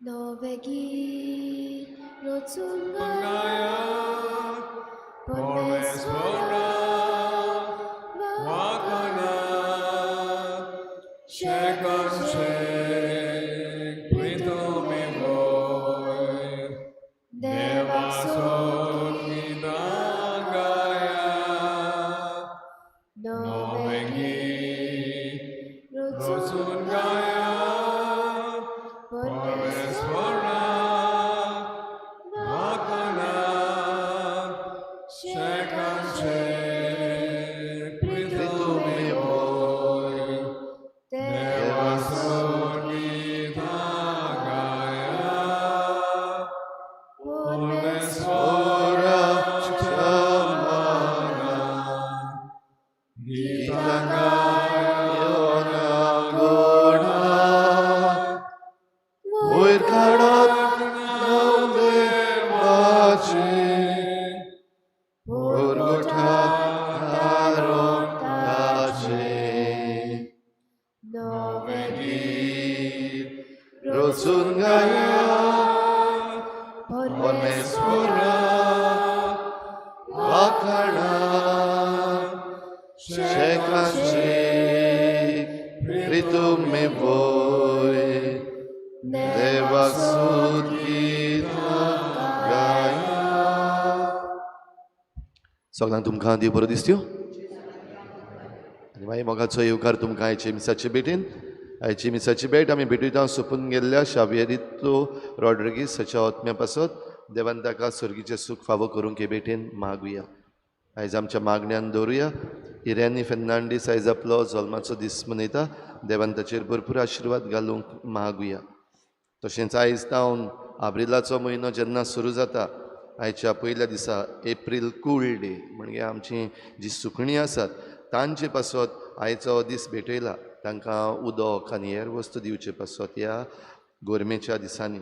नवें गीत रचून गाया परमेश्वरा वाखाणा शेकांशे प्रितुमी वयर देवाक देवासोत गितां गाया नवें नवें गीत गीत रचून रचून गाया परमेश्वरा परमेश्वरा वाखाणा शेकांशे शेकांशे प्रितुमी वयर देवासोत गितां गाया परमेश्वराच्या मानान गीतां गाया वयर काडात नांव देवाचें पुरवठा ताचें नवें गीत रचून गाया परमेश्वरा वाखाणा शेकांचे प्रितुमे वयर देवाक सुत गीतां गाया. सगळ्यांक तुमकां देव बरो दिसत्यो आनी मागीर मोगाचो येवकार तुमकां आयचे मिसाचे भेटीन. आयची मिसाची भेट आमी भेटयता सोंपून गेल्ल्या शावियरितो रॉड्रिगीस हाच्या आत्म्या पासत. देवान ताका सर्गीचें सूख फावो करूंक हे भेटेन मागुया. आयज आमच्या मागण्यान दवरुया. इरेनी फेर्नांडीस आयज आपलो जल्माचो दीस मनयता. देवान ताचेर भरपूर आशिर्वाद घालूंक मागुया. तशेंच आयज जावन आब्रिलाचो म्हयनो जेन्ना सुरू जाता, आयच्या पयल्या दिसा एप्रील कूल डे, म्हणजे आमची जी सुकणीं आसात तांचे पासत आयचो हो दीस भेटयला. तांकां उदक आनी हेर वस्तू दिवचे पासत ह्या गोरमेच्या दिसांनी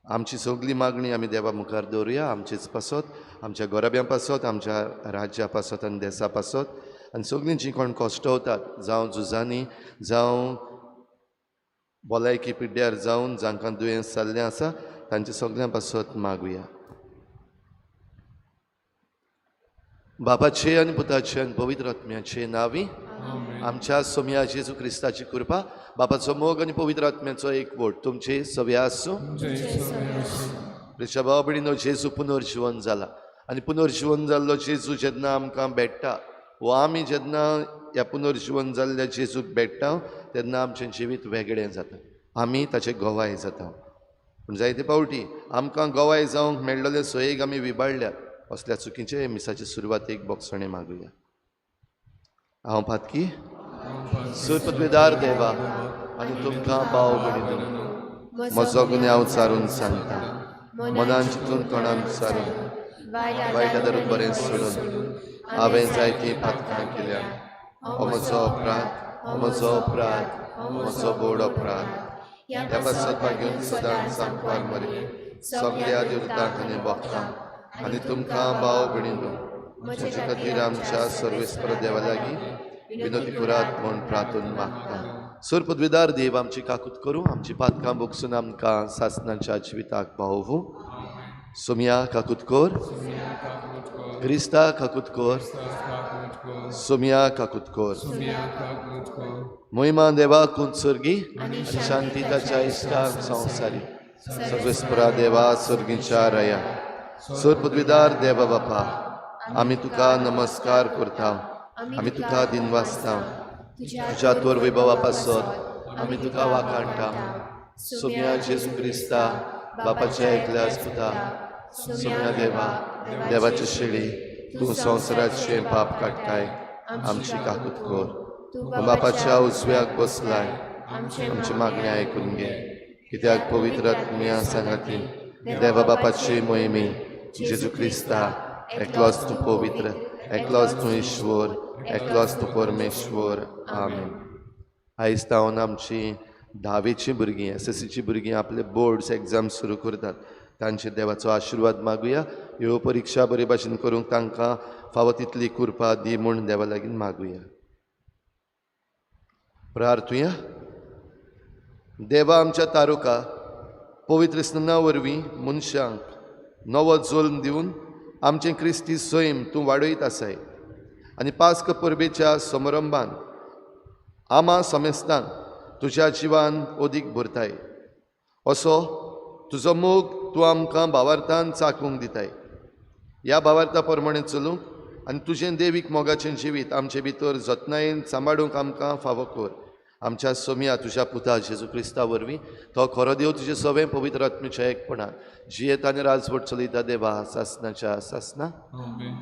आमची सगळी मागणी आमी देवा मुखार दवरुया. आमचेच पासत, आमच्या गोराब्यां पासत, आमच्या राज्या पासत आनी देसा पासत, आनी सगळीं जीं कोण कश्टवतात, जावं झुजांनी, जावं भलायकी पिड्ड्यार जावन जांकां दुयेंस जाल्लें आसा, तांचे सगळ्यां पासत मागुया. बापाचे आनी पुताचे आनी पवित्र आत्म्याचे नांवी आमच्या सोम्या जेजू क्रिस्ताची कृपा, बापाचो मोग आनी पवित्र आत्म्याचो एकवट तुमचे सगळे आसूं. प्रेच्या भाव भयणीनो, जेजू पुनर्जिवन जाला आनी पुनर्जिवन जाल्लो जेजू जेन्ना आमकां भेट्टा वो आमी जेन्ना ह्या पुनर्जिवन जाल्ल्या जेजूक भेट्टा तेन्ना आमचें जिवीत वेगळें जाता. आमी ताचे गवाय जाता. पूण जायते फावटी आमकां गवाय जावंक मेळ्ळेले सोयेक आमी विबाडल्यात. असल्या चुकीचे मिसाचे सुरवातेक बोगसणें मागुया. हांव पातकी सुरपदवेदार देवा आनी तुमकां भाव भयणीनो म्हजो गुन्यांव सारून सांगता. मनान चिंतून तोंडान सारून वायट आदारून बरें सोडून हांवें जायतीं पातकां केल्या. हो म्हजो अपराध, हो म्हजो अपराध, हो म्हजो बोड अपराध. ह्या पासत भाग्यून सदांच सांकवार मरे सगळ्या देवतांक आनी भक्तांक आनी तुमकां भाव भयणीनो म्हजे खातीर आमच्या सर्वेस्पर देवा लागीं विनोती करात म्हूण प्रार्थून मागता. सर पदवेदार देव आमची काकूत करूं, आमची पातकां बोगसून आमकां सासनाच्या जिविताक पावोवूं. सोमया काकूत कर, क्रिस्ता काकूत कर, सोमया काकूत कर. मोहिमा देवा कुंत सर्गी आनी शांती ताच्या इश्टांक संवसारी. सर्वेस्परा देवा सर्गीच्या राया सर पदवीदार देवा बापा, आमी तुका नमस्कार करता, आमी तुका दिनवासता. तुज्या तोर वैभवा पासत आमी तुका वाखाणटा. सोम्या जेजू क्रिस्ता बापाच्या एकल्याच पुता, सोम्या देवा देवाची शेळी, तूं संवसाराचें पाप काडटाय, आमची काकूत कर. तूं बापाच्या उजव्याक बसलाय, आमची मागणी आयकून घे. कित्याक पवित्र आत्म्या सांगाती देवा बापाची मोहिमी जेजू क्रिस्ता एकलोच तूं पवित्र, एकलोच तूं ईश्वर, एकलोच तूं परमेश्वर. आमेन. आयज तावन आमची धावेची भुरगीं, एस एस सीची भुरगीं आपले बोर्ड्स एग्जाम सुरू करतात. तांचेर देवाचो आशिर्वाद मागुया. ह्यो परिक्षा बरे भाशेन करूंक तांकां फावो तितली कृपा दी म्हूण देवा लागीं मागुया. प्रार्थुया. देवा आमच्या तारुका, पवित्र स्नाना वरवीं मनशांक नवो जल्म दिवन आमचें क्रिस्ती सैम तूं वाडयत आसाय आनी पास्क परबेच्या समारंभान आमा समेस्तांक तुज्या जिवान अदीक भरताय. असो तुजो मोग तूं आमकां भावार्थान चाखूंक दिताय. ह्या भावार्था प्रमाणें चलूंक आनी तुजें देवीक मोगाचें जिवीत आमचे भितर जतनायेन सांबाळूंक आमकां फावो कर. आमच्या सोमया तुज्या पुता जेजू क्रिस्ता वरवीं तो खरो देव तुजें सवें पवित्र आत्म्याच्या एकपणान जियेत आनी राजवट चलयता देवा सासनाच्या सासना. आमेन.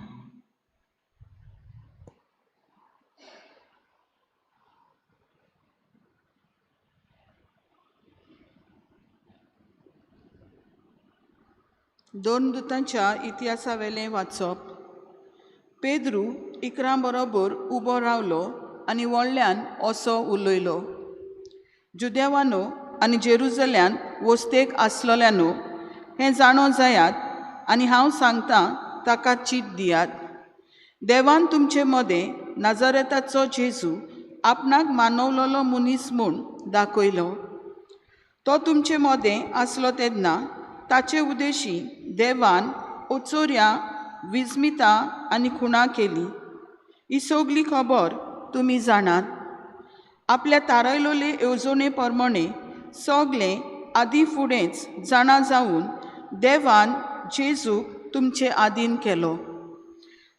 दोन दुतांच्या इतिहासावेलें वाचप. पेद्रू 11 बरोबर उबो रावलो आनी व्हडल्यान असो उलयलो, जुदेवानो आनी जेरुजल्यान वस्तेक आसलोल्यानो, हें जाणो जायात आनी हांव सांगतां ताका चीट दियात. देवान तुमचे मदें नाजारेताचो जेजू आपणाक मानवलोलो मनीस म्हूण दाखयलो. तो तुमचे मदें आसलो तेन्ना ताचे उदेशी देवान ओचोऱ्या विस्मिता आनी खुणा केली. ही सगली खबर तुमी जाणात. आपल्या तारायलोले येवजणे प्रमाणे सगलें आदी फुडेंच जाणा जावन देवान जेजूक तुमचे आदीन केलो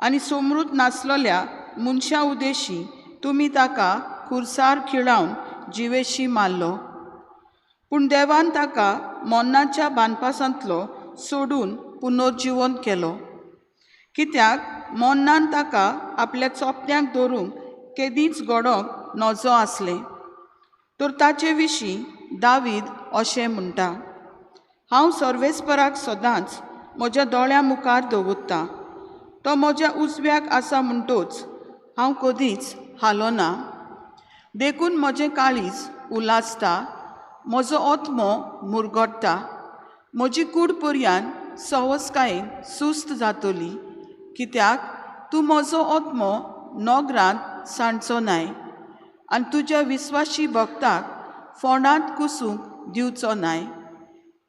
आनी समृद्ध नासलोल्या मनशा उदेशी तुमी ताका खुर्सार खिळावन जिवेशी मारलो. पूण देवान ताका मोन्नाच्या बांदपासांतलो सोडून पुनर्जिवन केलो, कित्याक मोन्नान ताका आपल्या चोपत्यांक धरूंक केदींच घडोवंक नजो आसलें. तर ताचे विशीं दावीद अशें म्हणटा, हांव सर्वेस्पराक सदांच म्हज्या दोळ्यां मुखार दवरतां, तो म्हज्या उजव्याक आसा म्हणटोच हांव कदींच हालोना. देखून म्हजें काळीज उल्हासता, म्हजो आत्मो मुरगट्टा, म्हजी कूड पर्यान सवसकायेन सुस्त जातली, कित्याक तूं म्हजो आत्मो नगरांत सांडचो नाय आनी तुज्या विस्वाशी भक्ताक फोंडांत कुसूंक दिवचो नाय.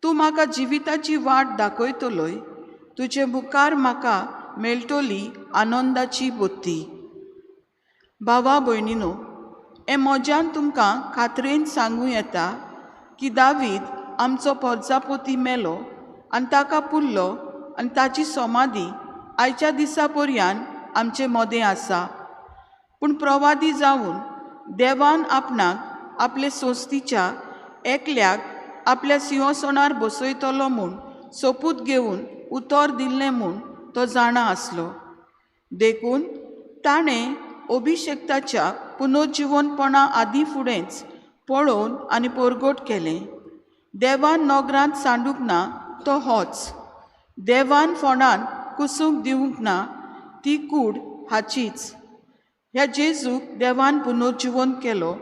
तूं म्हाका जिविताची वाट दाखयतलोय, तुजे मुखार म्हाका मेळटली आनंदाची बुद्दी. भावा भयणीनो, हें म्हज्यान तुमकां खात्रेन सांगूं येता की दावीद आमचो पोरजापोती मेलो आनी ताका पुरलो आनी ताची समाधी आयच्या दिसा पर्यान आमचे मदें आसा. पूण प्रवादी जावन देवान आपणाक आपले संस्थीच्या एकल्याक आपल्या सिंहासनार बसयतलो म्हूण सोपूत घेवन उतर दिल्लें म्हूण तो जाणा आसलो. देखून ताणें अभिशेक्ताच्या पुनर्जिवनपणा आदीं फुडेंच पळोवन आनी परगट केलें. देवान नगरांत सांडूंक ना तो होच, देवान फोंडांत कुसूंक दिवंक ना ती कूड हाचीच. ह्या जेजूक देवान पुनर्जिवन केलो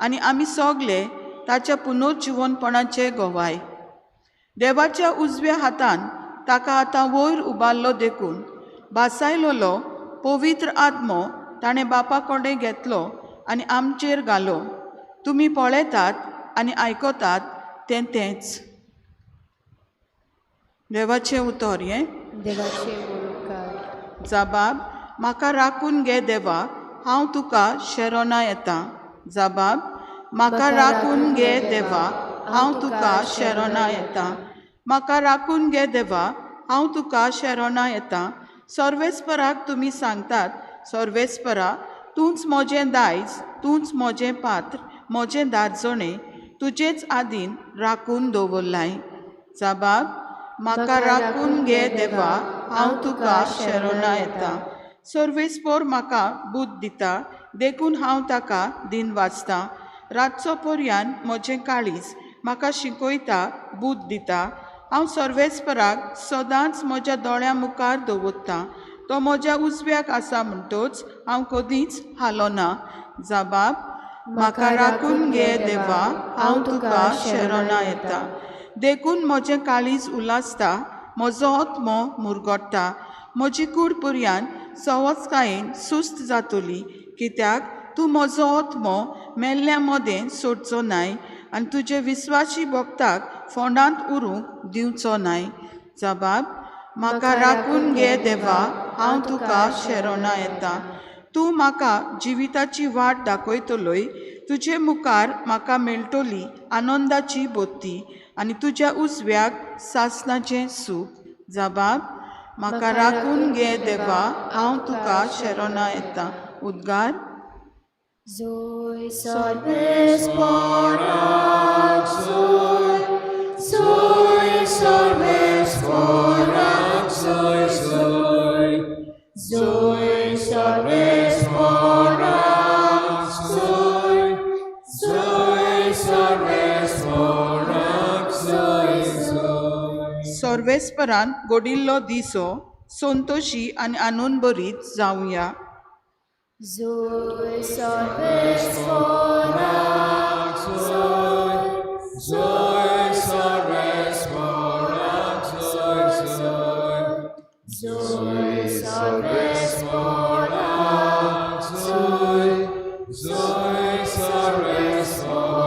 आनी आमी सगले ताच्या पुनर्जिवनपणाचे गवाय. देवाच्या उजव्या हातान ताका आतां वयर उबारलो देखून भासायलोलो पवित्र आत्मो ताणें बापा कडेन घेतलो आनी आमचेर घालो. तुमी पळयतात आनी आयकतात तें तेंच. देवाचें उतर हें. देवाचे उपकार. जाबाब, म्हाका राखून घे देवा, हांव तुका शेरोना येता. जाबाब, म्हाका राखून घे देवा, हांव तुका शेरोना येता. म्हाका राखून घे देवा, हांव तुका शेरोना येता. सर्वेस्पराक तुमी सांगतात, सर्वेस्परा तूंच म्हजें दायज, तूंच म्हजें पात्र, म्हजें दारजणें तुजेच आदीन राखून दवरलाय. जाबाब, म्हाका राखून घे देवा, हांव तुका शेरोना येता. सर्वेस्पोर म्हाका बुद्द दिता देखून हांव ताका दिन वाचतां. रातचो पर्यान म्हजें काळीज म्हाका शिकयता, बुद्द दिता. हांव सर्वेस्पराक सदांच म्हज्या दोळ्यां मुखार दवरतां. तो म्हज्या उजव्याक आसा म्हणटोच हांव कदींच हालोना. जाबाब, म्हाका राखून घे देवा, हांव तुका शेरोना येता. देखून म्हजें काळीज उल्हासता, म्हजो आत्मो मुरगट्टा, म्हजी कूड पर्यान सवसकायेन सुस्त जातली, कित्याक तूं म्हजो आत्मो मेल्ल्या मदें सोडचो नाय आनी तुजे विस्वाशी भक्ताक फोंडांत उरूंक दिवचो नाय. जबाब म्हाका राखून घे देवा, हांव तुका शेरोना येता. तूं म्हाका जिविताची वाट दाखयतलोय. तुजे मुखार म्हाका मेळटली आनंदाची बोत्ती आनी तुज्या उजव्याक सासणाचें सूख. जबाब म्हाका राखून घे देवा, हांव तुका शेरोना येता. उद्गार Zoe सर्वेस्परान गोडिल्लो दिसो संतोशी आनी आनंदभरीत जावया. Zoe Sarvespora Zoe Sarvespora Zoe Sarvespora Zoe Sarvespora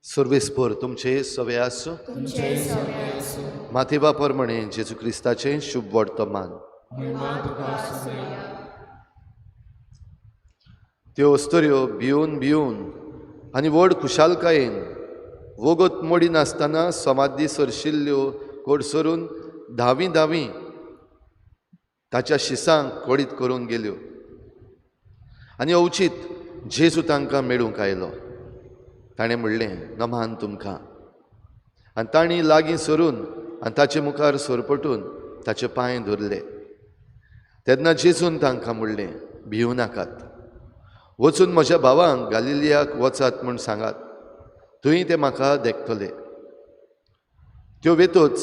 सर्वेस्पर तुमचे सवे आसूं. तुमचे सवे आसूं. मातेवा प्रमाणे जेजू क्रिस्ताचें शुभ वर्तमान. त्यो अस्तुऱ्यो भिवन भिवन आनी व्हड खुशालकायेन वोगोत मोडी नासतना समाधी सरशिल्ल्यो कोडसरून धावी धावी ताच्या शिसांक कोडीत करून गेल्यो. आनी अवचीत जेजू तांकां मेळूंक आयलो. ताणें म्हणलें, नमान तुमकां. आनी तांणी लागीं सरून आनी ताचे मुखार सरपटून ताचे पांय धरले. तेन्ना जेजून तांकां म्हणलें, भिवं नाकात, वचून म्हज्या भावांक गालिलियाक वचात म्हूण सांगात, थंय ते म्हाका देखतले. त्यो वेतोच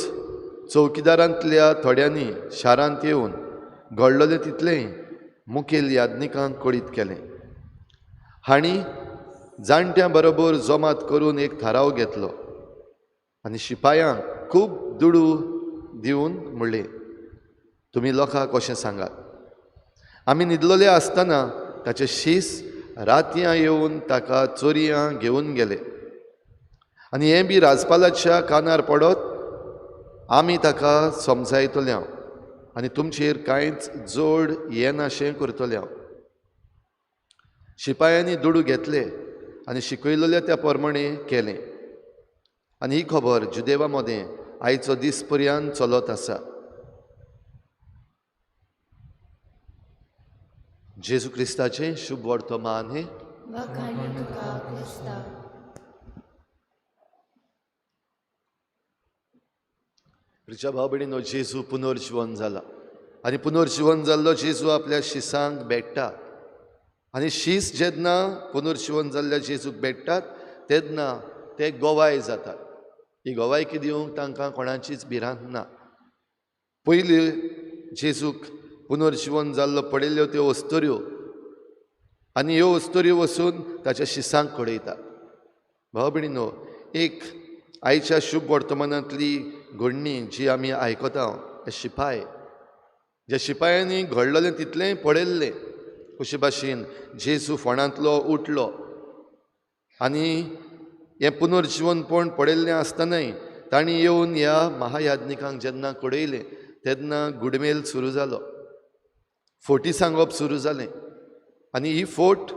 चौकीदारांतल्या थोड्यांनी शारांत येवन घडलेलें तितलेंय मुखेल याज्ञिकांक कळीत केलें. हांणी जाणट्यां बरोबर जमात करून एक थाराव घेतलो आनी शिपायांक खूब दुडू दिवन म्हणलें, तुमी लोकांक अशें सांगात, आमी न्हिदलेले आसतना ताचे शीस रातयां येवन ताका चोरयां घेवन गेले आनी हें बी राजपालाच्या कानार पडत आमी ताका समजायतले हांव आनी तुमचेर कांयच जोड येनाशें करतले हांव. शिपायांनी दुडू घेतले आनी शिकयलेल्या त्या प्रमाणे केलें. आनी ही खबर जुदेवा मदें आयचो दीस पर्यंत चलत आसा. जेजू क्रिस्ताचें शुभ वर्तमान हें. वाखाणी तुका क्रिस्ता. प्रिच्या भाव भयणीनो, जेजू पुनर्जिवन जाला आनी पुनर्जिवन जाल्लो जेजू आपल्या शिसांक भेट्टा. आनी शीस जेन्ना पुनर्जिवन जाल्ल्या जेजूक भेट्टात तेन्ना ते गोवाय जातात. ही गोवायकी दिवंक तांकां कोणाचीच भिरांत ना. पयली जेजूक पुनर्जिवन जाल्लो पडिल्ल्यो त्यो अस्तुऱ्यो आनी ह्यो अस्तुऱ्यो वचून ताच्या शिसांक कळयतात. भाव भयणीनो, एक आयच्या शुभ वर्तमानांतली घडणी जी आमी आयकता, शिपाय ज्या शिपायांनी घडलेलें तितलेंय पळयल्लें. कशे भाशेन जेजू फोंडांतलो उठलो आनी हें पुनर्जिवनपण पळयल्लें आसतनाय तांणी येवन ह्या महायाज्ञिकांक जेन्ना कळयलें तेन्ना गुडमेल सुरू जालो, फोटी सांगप सुरू जालें आनी ही फोट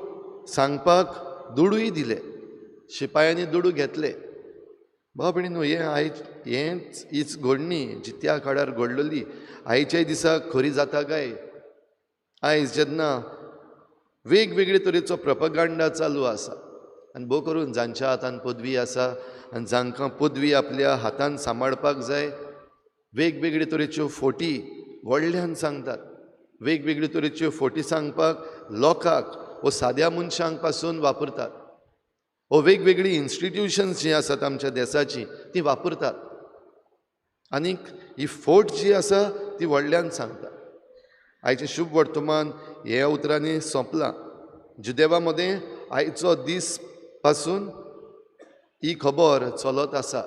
सांगपाक दुडूय दिले, शिपायांनी दुडू घेतले. भाव भयणीनो, हें आयज हेंच हीच घडणी जी त्या काळार घडलेली आयच्याय दिसा खरी जाता काय? आयज जेन्ना वेगवेगळे तरेचो प्रपगांडा चालू आसा आनी भोव करून जांच्या हातान पदवी आसा आनी जांकां पदवी आपल्या हातान सांबाळपाक जाय, वेगवेगळे तरेच्यो फोटी व्हडल्यान सांगतात. वेगवेगळे तरेच्यो फोटी सांगपाक लोकांक वो साद्या मनशांक पासून वापरतात. वो वेगवेगळीं इन्स्टिट्युशन्स जीं आसात आमच्या देसाचीं तीं वापरतात आनीक ही फोट जी आसा ती व्हडल्यान सांगता. आयचें शुभ वर्तमान ह्या उतरांनी सोंपलां. जुदेवा मदें आयचो दीस पासून ही खबर चलत आसा.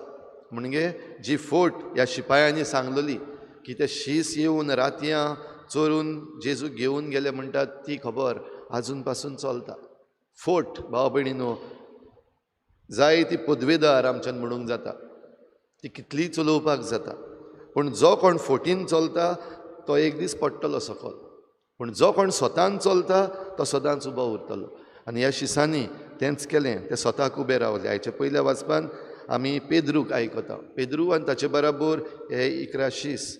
म्हणजे जी फोट ह्या शिपायांनी सांगलेली की ते शीस येवन रातयां चोरून जेजू घेवन गेले म्हणटात ती खबर आजून पासून चलता. फोट भाव भयणीनो जाय ती पदवेदार आमच्यान म्हणूंक जाता, ती कितलीय चलोवपाक जाता, पूण जो कोण फोटीन चलता तो एक दीस पडटलो सकल, पूण जो कोण स्वतान चलता तो सदांच उबो उरतलो. आनी ह्या शिसांनी तेंच केलें, ते स्वताक उबे रावले. आयच्या पयल्या वाचपान आमी पेद्रूक आयकता. पेद्रू आनी ताचे बराबर हे 11 शीस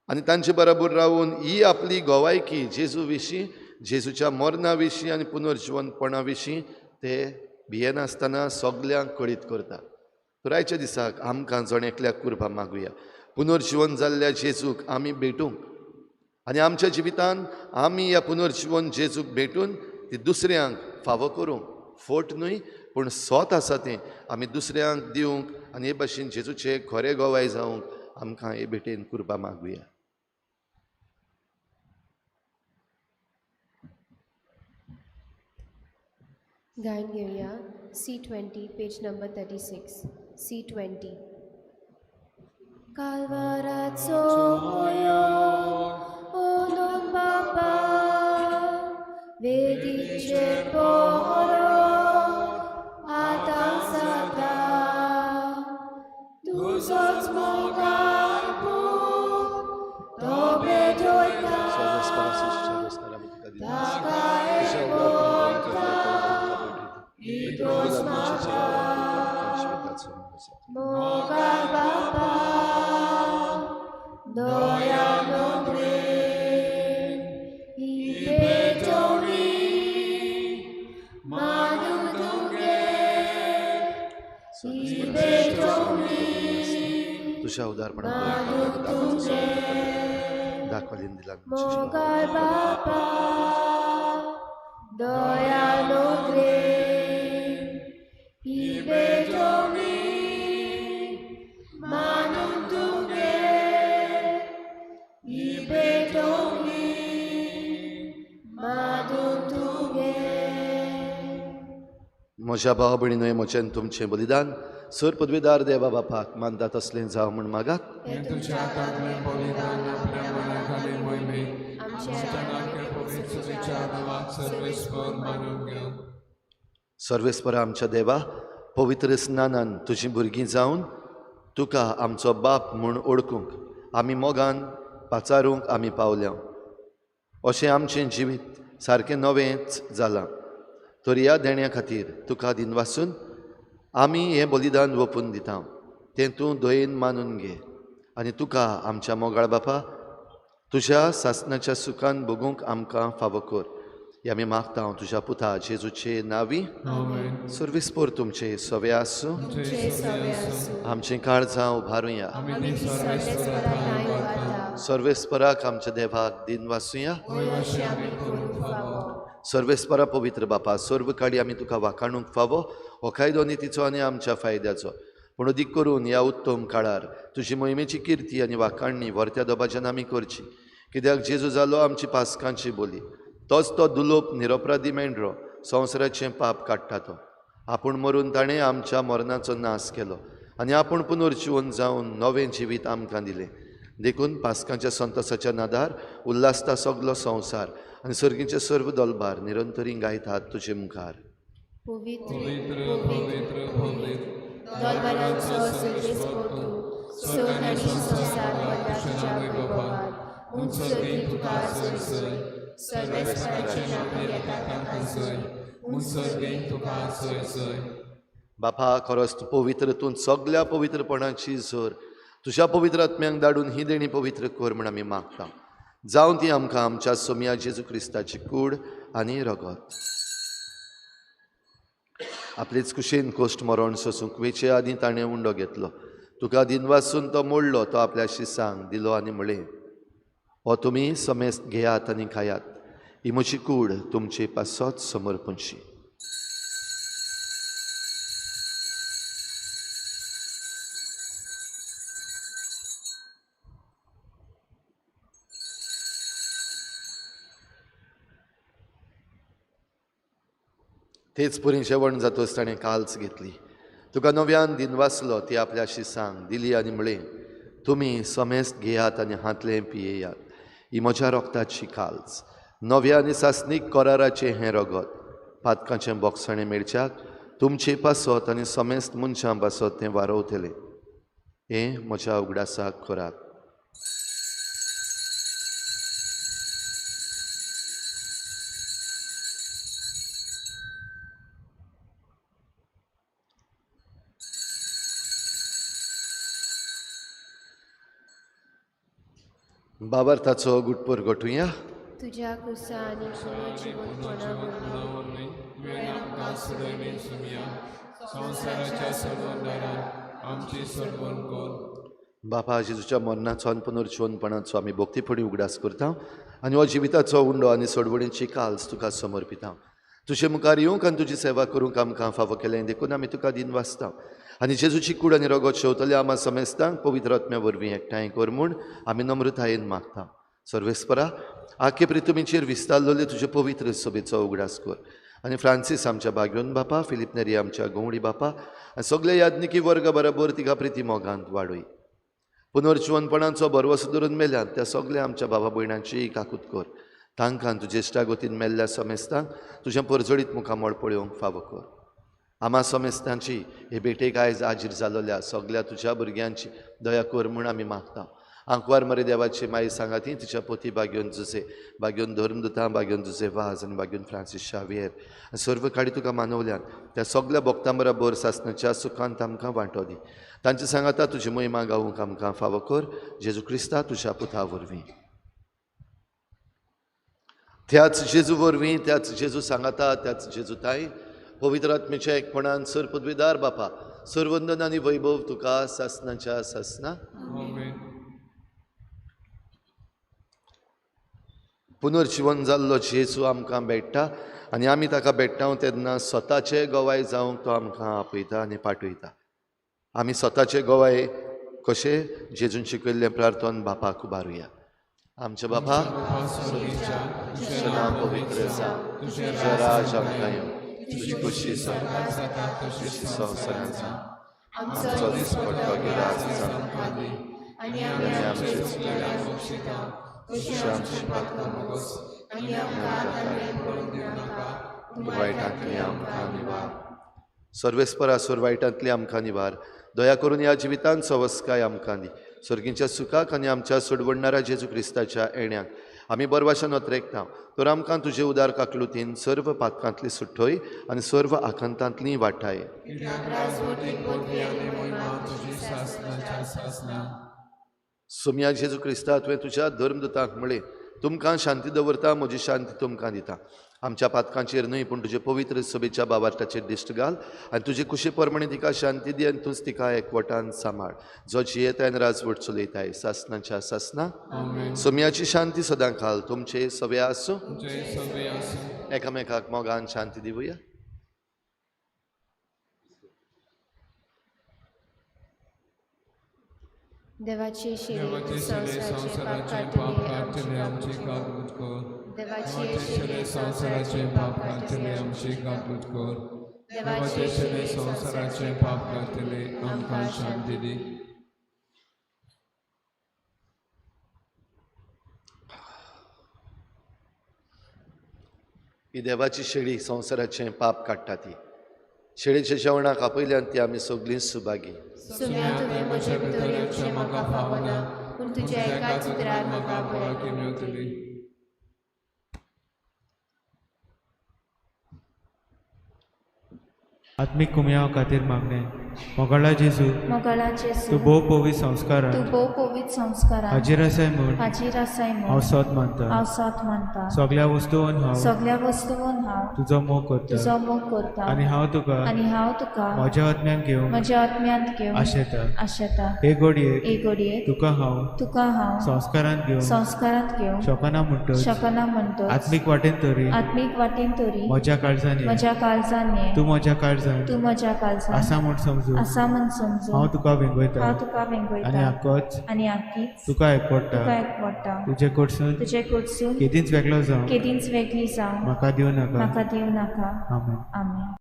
आनी तांचे बराबर रावून ही आपली गोवायकी जेजू विशीं, जेजूच्या मरणा विशीं आनी पुनर्जिवनपणा विशीं ते भियेनासतना सगल्यांक कळीत करता. तर आयच्या दिसाक आमकां जण एकल्याक कुरपा मागुया, पुनर्जिवन जाल्ल्या जेजूक आमी भेटूंक आनी आमच्या जिवितान आमी ह्या पुनर्जिवन जेजूक भेटून ती दुसऱ्यांक फावो करूंक, फोट न्हय पूण सोत आसा तें आमी दुसऱ्यांक दिवंक आनी हे भाशेन जेजूचे खरे गोवाय जावंक आमकां हे भेटेन कुरपा मागुया. गायन घेवया C20 page number 36. C20. कालवाराचो होयो ओनून बापा वेदीचे पोरो आतां जाता तुजोच मोगार पूत तो भेटयता ताका मोगार बापा दया नोद्रेन ही पेटोवणी मानून तुगे ही पेटोवणी तुझ्या उदारपणान दाखवलीन दिला मोगार बापा दया नोद्रेन ही पेटोवणी मानून तुगे ही पेटोवणी मानून तुगे. म्हज्या भाव भयणीनो, म्हजें तुमचें बलिदान सर पदवीदार देवा बापाक मानता तसलें जावं म्हूण मागात. हें तुज्या हातांतलें बलिदान आपल्या मनाखाली मोहिमेक आमच्या पवित्र देवाक सर्वेस्पर मानून घेवं. सर्वेस्पर आमच्या देवा, पवित्र स्नानान तुजीं भुरगीं जावन तुका आमचो बाप म्हूण ओळखूंक आमी मोगान पाचारूंक आमी पावल्या. अशें आमचें जिवीत सारकें नवेंच जालां. तर ह्या देण्या खातीर तुका दिनवासून आमी हें बलिदान ओंपून दिता, तें तूं दयेन मानून घे आनी तुका आमच्या मोगाळ बापा तुज्या सासणाच्या सुखान भोगूंक आमकां फावो कर. हे आमी मागता तुज्या पुता जेजूचे नांवी. आमेन. सर्वेस्पर तुमचे सवे आसूं. तुमचे सवे आसूं. आमचें काळजां उबारुया. आमी ती सर्वेस्परा ठांय उबारता. सर्वेस्पराक आमच्या देवाक दिनवासुया. वय अशें आमी करूंक फावो. सर्वेस्परा पवित्र बापा, सर्व काळी आमी तुका वाखाणूंक फावो. हो कायदो नितीचो आनी आमच्या फायद्याचो, पूण अदीक करून ह्या उत्तम काळार तुजी मोहिमेची किर्ती आनी वाखाणणी व्हरत्या दोबाच्यान आमी करची. कित्याक जेजू जालो आमची पासकांची बोली, तोच तो दुलोप निरपराधी मेंढरो संवसाराचें पाप काडटा तो. आपूण मरून ताणें आमच्या मरणाचो नाश केलो आनी आपूण पुनर्जिवन जावन नवें जिवीत आमकां दिलें. देखून पासकांच्या संतोसाच्या नादार उल्हासता सगलो संवसार आनी सर्गीचे सर्व दलबार निरंतरी गायतात तुजे मुखार. पवित्र पवित्र पवित्र पवित्र दलबरांचो सर्वेस्पर तूं, स्वर्ग आनी संवसार भरला तुज्या वैभवान. उंच सर्गी तुका जय जय, सर्वेस्पराचें नांव येता ताका जय. उंच सर्गी तुका जय जय. बापा, खरोच तूं पवित्र, तूं सगल्या पवित्रपणाची जोर. तुज्या पवित्र आत्म्यांक धाडून ही देणी पवित्र कर म्हूण आमी मागता. जावं ती आमकां आमच्या सोमया जेजू क्रिस्ताची कूड आनी रगत. आपलेच कुशीन कोश्ट मरण सोसूंक वेचे आदीं ताणें उंडो घेतलो. तुका दिनवासून तो मोडलो, तो आपल्या शिसांक दिलो आनी म्हळें, हो तुमी समेस्त घेयात आनी खायात, ही म्हजी कूड तुमचे पासत समर्पणशी. तेच पुरी जेवण जातच ताणें काल्च घेतली. तुका नव्यान दिनवासलो, ती आपल्या शिसांक दिली आनी म्हळें, तुमी समेस्त घेयात आनी हांतलें पियेयात, ही म्हज्या रोगताची काल्च, नव्या आनी सासणीक कराराचें हें रगत, पातकांचें बोगसणें मेळच्याक तुमचे पासत आनी समेस्त मनशां पासत तें वारवतलें. हें म्हज्या उगडासाक करात. बाबार्थाचो गुटपोर गोठुया. तुज्या क्रुसा आनी पुनर्जिवंतपणा वरवीं तुवें आमकां सुरयली सुमया संवसाराच्या सोडवणदारा आमची सोडवण कर. बापा, जेजूच्या मरणाचो आनी पुनर्जिवंतपणाचो आमी भक्तीपणी उगडास करता आनी हो जिविताचो उंडो आनी सोडवणीची काल्स तुका समर्पिता. तुजे मुखार येवंक आनी तुजी सेवा करूंक आमकां फावो केलें देखून आमी तुका दिन वाचता आनी जेजूची कूड आनी रगत शेवतले आमा समेस्तांक पवित्र आत्म्या वरवीं एकठांय कर म्हूण आमी नम्रतायेन मागता. सर्वेस्परा, आखे प्रितुमीचेर विस्तारलेले तुजे पवित्र सभेचो उगडास कर आनी फ्रांसीस आमच्या बाग्योन बापा, फिलीप नेरी आमच्या गवळी बापा आनी सगळे याज्ञिकी वर्ग बरोबर तिका प्रिती मोगांत वाडय. पुनर्जिवनपणाचो भरवसो धरून मेल्यात त्या सगळ्या आमच्या बाबा भयणांची काकूत कर. तांकां तुजे इश्टागतीन मेल्ल्या समेस्तांक तुजें परजळीत मुखामळ पळोवंक फावो कर. आमा समेस्तांची हे भेटेक आयज हाजीर जालोल्या सगळ्या तुज्या भुरग्यांची दया कर म्हूण आमी मागता. आंकवार मरे देवाची माई सांगाती तिच्या पोती बाग्योन जुसे, बाग्योन धर्मदुतां, बाग्योन जुसे वाज आनी बाग्योन फ्रांसीस शावियर आनी सर्व काडी तुका मानवल्यान त्या सगळ्या भक्तां बरोबर सासणाच्या सुखांत आमकां वांटो दी. तांचे सांगाता तुजी महिमा गावूंक आमकां फावो कर, जेजू क्रिस्ता तुज्या पुता वरवीं. त्याच जेजू वरवीं, त्याच जेजू सांगाता, त्याच जेजू ताई पवित्र आत्म्याच्या एकपणान सर पदवीदार बापा, सर्वंदन आनी वैभव तुका सासणाच्या सासना. पुनर्जिवन जाल्लो जेजू आमकां भेट्टा आनी आमी ताका भेट्टा तेन्ना स्वताचे गवाय जावंक तो आमकां आपयता आनी पाठयता. आमी स्वताचे गवाय कशे जेजून शिकयल्लें प्रार्थन बापाक उबारुया. आमच्या बापा, तुजें नांव पवित्र जावं, तुजें राज आमकां येवं, तुजी खोशी जाता तशी संवसारांत जावं, आमचो दिसपट्टो गिरास आमकां दी आनी आमी आमचे चुकलेल्यांक बक्षिता तशी आमची पातकां भोगोस आनी आमकां आतां पडूंक दिवनाका, पूण वायटांतली आमकां निवार. सर्वेस्परा, सोर वायटांतली आमकां निवार. दया करून ह्या जिवितांत सवस्काय आमकां दी. सर्गींच्या सुखाक आनी आमच्या सोडवणणारा जेजू क्रिस्ताच्या येण्याक आमी बरवाशान अत्रेकता. तर आमकां तुजे उदार काकलुतीन सर्व पातकांतली सुठोय आनी सर्व आकांतांतली वाटाय. सोम्या जेजू क्रिस्ता, तुवें तुज्या धर्मदुतांक म्हळें, तुमकां शांती दवरता, म्हजी शांती तुमकां दिता. आमच्या पातकांचेर न्हय पूण तुजे पवित्र सभेच्या बाबार्थाचेर दिश्ट घाल आनी तुजे कुशे प्रमाणे तिका शांती दी आनी तूंच तिका एकवटान सांबाळ, जो जियेताय आनी राजवट चलयताय सासणाच्या सासना. सोम्याची शांती सदां घाल तुमचे सगळे आसूं. एकामेकाक मोगान शांती दिवया. देवाची देवाचे शिरे संवसाराचे पाप काडटले आमची काकूत कर. देवाची शिरे संवसाराचे पाप काडटले आमची काकूत कर. देवाचे शिरे संवसाराचे पाप काडटले आमकां शांती दी. ही देवाची शेळी संवसाराचें पाप काडटा. ती शेळीच्या जेवणाक आपयल्यान ती आमी सगळीं सुभागी. सुम्या, तुवें म्हजे भितर येवचें म्हाका फावना, पूण तुज्या एकाच उतरान म्हाका भलायकी मेळटली. आत्मीक कुमयाव खातीर मागणें. मोगाळा जेजू, मोगाळा जेजू, तूं भोव पवित्र संस्कारान तूं भोव पवित्र संस्कारान हाजीर आसाय म्हूण हाजीर आसाय हांव म्हूण सोद मानता. हांव सोद मानता. सगळ्या वस्तून हांव सगळ्या वस्तून हांव तुजो मोग करता तुजो मोग करता आनी हांव तुका आनी हांव तुका म्हज्या आत्म्यान घेवंक म्हज्या आत्म्यांत घेवन आशेता. आशेता. हे घडयेक हे घडयेक तुका हांव तुका हांव संस्कारांत घेवंक संस्कारांत घेवंक शकना म्हणटच शकना म्हणटच आत्मीक वाटेन तरी आत्मीक वाटेन तरी म्हज्या काळजान ये. म्हज्या काळजान ये. तूं म्हज्या काळजान तूं म्हज्या काळजान आसा म्हूण समजू आसा म्हूण समजून हांव तुका वेंगयता हांव तुका आनी वेंगयता आकोच आनी आकीच तुका एकवडटा. तुका एकवडटा. तुजे कडसून तुजे कडसून केदींच वेगळो जावं केदींच वेगळी जावं म्हाका दिवं नाका. म्हाका दिवं नाका. आमेन. आमेन.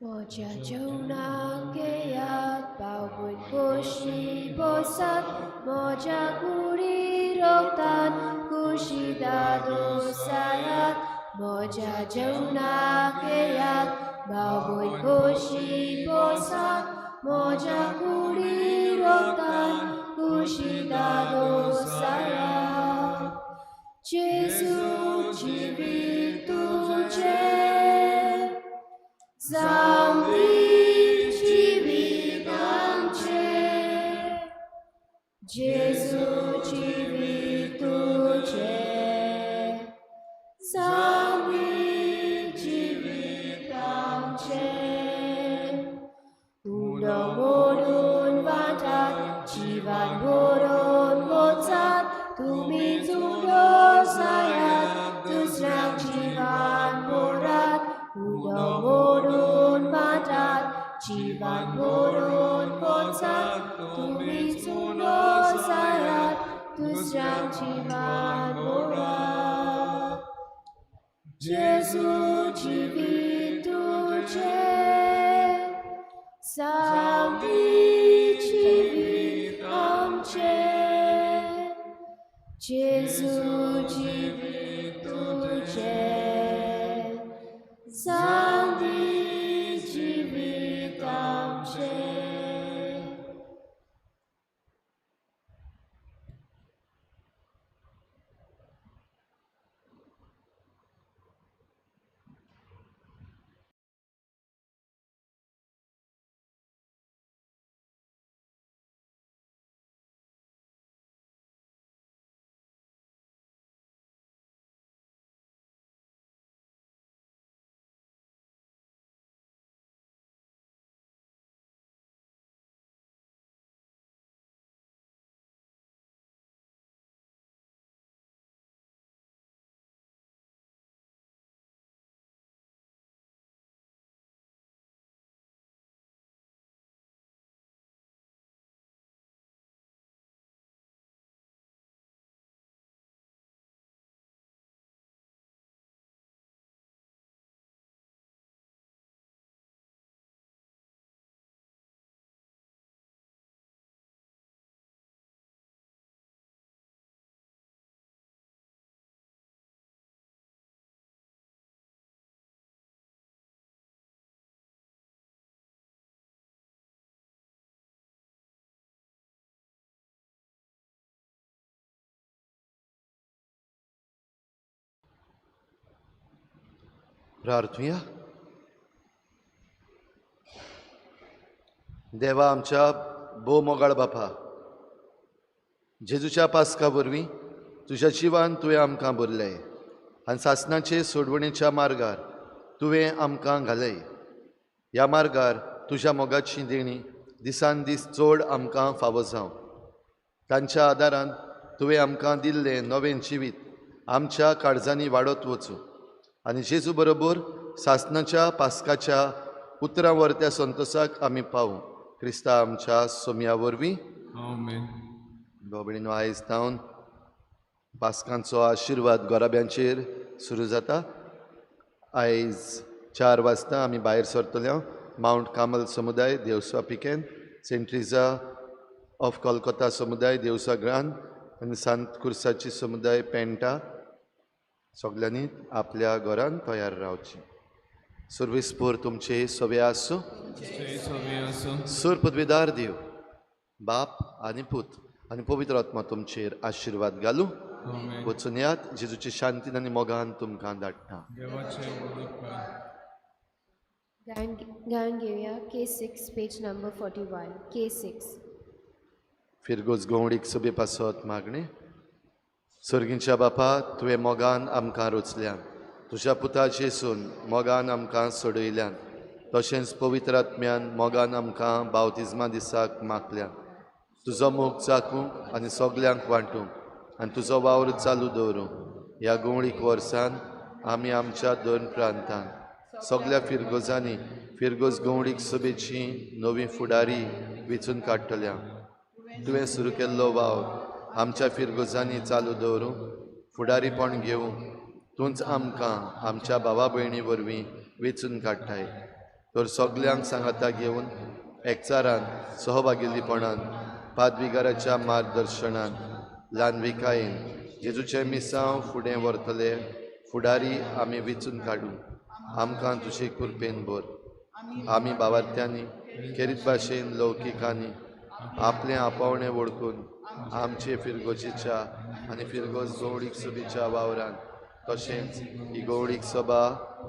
म्हज्या जेवणाक घेयात बावून खोशी बसात म्हज्या कुडी रोगतान खुशी दादोसायात म्हज्या जेवणाक घेयात बावून खोशी बसात म्हज्या कुडी रोगतान खुशी दादोसायात जेजू जिवीत तुजें जावं दी जिवीत आमचें जेजू जिवीत तुजें जावं दी जिवीत आमचें उलो मोडून वाटात जिवान भरोन वचात तुमी उलो जायात दुसऱ्यांक जिवान भरात उलो मोडून वाटात जिवान भरोन वचात तुमी उलो जायात दुसऱ्यांक जिवान भरात जेजू जिवीत तुजें जावं दी जिवीत आमचें जेजू जिवीत तुजें जावं दी जिवीत आमचें. प्रार्थुया. देवा आमच्या भोव मोगाळ बापा, जेजूच्या पास्का वरवीं तुज्या जिवान तुवें आमकां भरलें आनी सासणाचे सोडवणेच्या मार्गार तुवें आमकां घालय. ह्या मार्गार तुज्या मोगाची देणी दिसान दीस चड आमकां फावो जावं. तांच्या आदारान तुवें आमकां दिल्लें नवें जिवीत आमच्या काळजांनी वाडत वचूं आनी जेजू बरोबर सासणाच्या पास्काच्या उतरां वरत्या संतोसाक आमी पावूं. क्रिस्ता आमच्या सोमया वरवीं. आमेन. बाबडीनो, आयज तावन पास्कांचो आशिर्वाद गोराब्यांचेर सुरू जाता. आयज 4 वाजता आमी भायर सरतले मावंट कामल समुदाय देवस्वा पिकेन, सेंट ट्रिजा ऑफ कोलकोता समुदाय देवसा ग्रान आनी सांत कुर्साची समुदाय पेंटा. सगल्यांनी आपल्या घरान तयार रावची. सर्वेस्पोर तुमचे सवे आसूं. सूर पदवीदार देव बाप आनी पूत आनी पवित्र आत्मा तुमचेर आशिर्वाद घालूं. वचून यात, जेजूची शांतीन आनी मोगान तुमकां धाडटा. गायन घेवया K6 page number 41. K6. फिरगोज गवडीक सभे पासत मागणें. सर्गींच्या बापा, तुवें मोगान आमकां रोचल्यान, तुज्या पुता जेसून मोगान आमकां सोडयल्यान, तशेंच पवित्र आत्म्यान मोगान आमकां बावतिज्मा दिसाक मागल्यान. तुजो मोग चाकूंक आनी सगल्यांक वांटूंक आनी तुजो वावर चालू दवरूंक ह्या गवळीक वर्सान आमी आमच्या दोन प्रांतान सगल्या फिरगोजांनी फिरगोज गवळीक सभेची नवी फुडारी वेंचून काडटल्या. तुवें सुरू केल्लो वावर आमच्या फिरगोजांनी चालू दवरूंक फुडारीपण घेवंक तूंच आमकां आमच्या भावा भयणी वरवीं वेंचून काडटाय. तर सगल्यांक सांगाता घेवन एकचारान सहभागिल्लीपणान पादविगाराच्या मार्गदर्शनान ल्हानविकायेन जेजूचें मिसांव फुडें व्हरतले फुडारी आमी विचून काडूं. आमकां तुजे कृपेन भर. आमी बावार्थ्यांनी खेरीत भाशेन लौकिकांनी आपलें आपोवणें वळखून आमचे फिरगोजेच्या आनी फिरगोज गौडीक सभेच्या वावरान तशेंच ही गौडीक सभा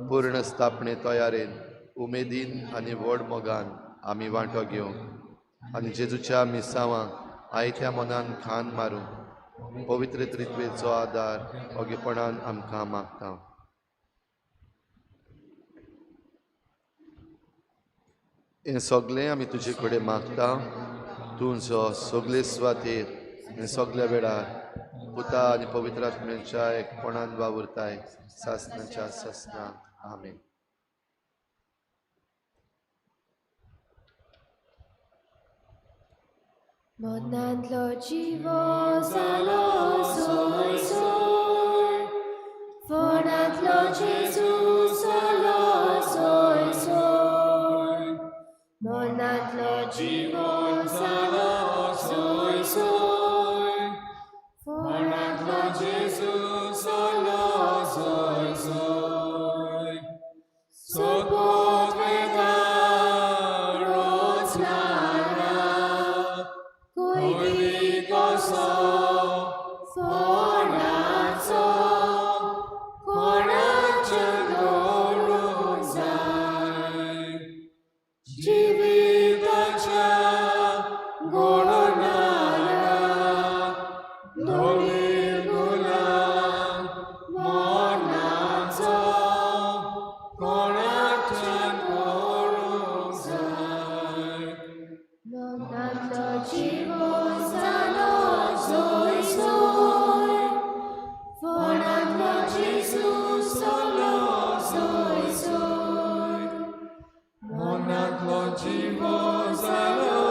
पूर्ण स्थापने तयारेन उमेदीन आनी व्हड मोगान आमी वांटो घेवंक आनी जेजूच्या मिसांवांक आयत्या मनान खान मारूंक पवित्र त्रित्वेचो आदार ओगेपणान आमकां मागता. हें सगळें आमी तुजे कडेन मागता, तूं जो सगळे सुवातेर आनी सगल्या वेळार पुता आनी पवित्र आत्म्याच्या एकपणान वावुरताय सासनाच्या सासना. आमेन. मनांतलो जिवो जालो सोय सोय, फोणांतलो जेजू जालो सोय सोय, मनांतलो जिवो जालो सोय सोय, फोणांतलो जेजू जालो सोय सोय. सोदपोत वेदा रोज नाना, कोयदी कसो फोणाचो कोणाच्या दवरूंक जाय, जिविताच्या गोडोनारा धोलीर गुलाम मरणाचो कोणाच्यान करूंक जाय. मनांतलो जिवो जालो सोय सोय, फोणांतलो जेजू जालो सोय सोय, मनांतलो जिवो जालो